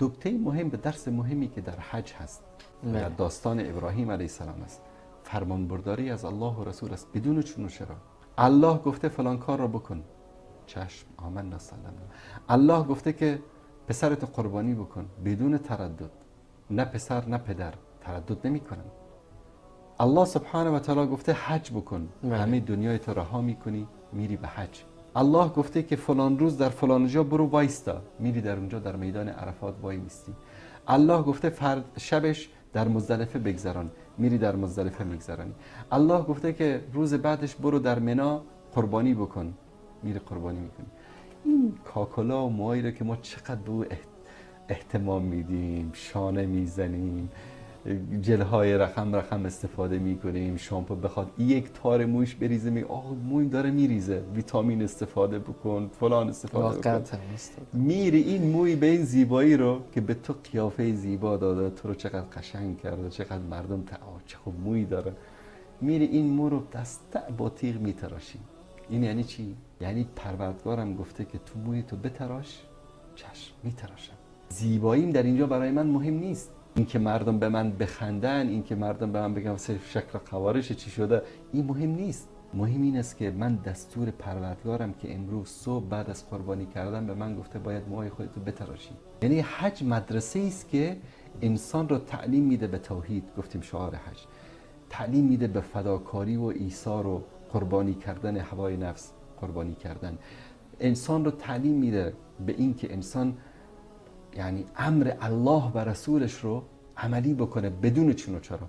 نکته مهم به درس مهمی که در حج هست، در داستان ابراهیم علیه السلام است، فرمانبرداری از الله و رسول است بدون چون و چرا. الله گفته فلان کار را بکن، چشم، آمنا سلمنا. الله گفته که پسرت قربانی بکن، بدون تردد، نه پسر نه پدر تردد نمی کنن. الله سبحانه و تعالی گفته حج بکن، همه دنیای تو رها میکنی میری به حج. الله گفته که فلان روز در فلان جا برو وایستا، میری در اونجا در میدان عرفات وای میستی. الله گفته فرد شبش در مزدلفه بگذران، میری در مزدلفه میگذرانی. الله گفته که روز بعدش برو در منا قربانی بکن، میری قربانی میکنی. این کاکلا و موهایی رو که ما چقدر به او اهتمام میدیم، شانه میزنیم، جلهای رقم رقم استفاده میکنیم، شامپو بخواد یک تار موش بریزه می آه موی داره میریزه، ویتامین استفاده بکن، فلان استفاده بکن، میری این موی به این زیبایی رو که به تو قیافه زیبا داده، تو رو چقدر قشنگ کرده، چقدر مردم چه خوب موی داره، میری این مو رو دسته با تیغ میتراشی. این یعنی چی؟ یعنی پروردگارم گفته که تو موی تو بتراش، چشم میتراشم. زیباییم در اینجا برای من مهم نیست، این که مردم به من بخندن، این که مردم به من بگن شکل قوارش چی شده، این مهم نیست. مهم این است که من دستور پروردگارم که امروز صبح بعد از قربانی کردن به من گفته باید موهای خودتو بتراشی. یعنی حج مدرسه است که انسان رو تعلیم میده به توحید، گفتیم شعار حج، تعلیم میده به فداکاری و ایثار و قربانی کردن هوای نفس، قربانی کردن. انسان رو تعلیم میده به این که انسان یعنی امر الله و رسولش رو عملی بکنه بدون چون و چرا.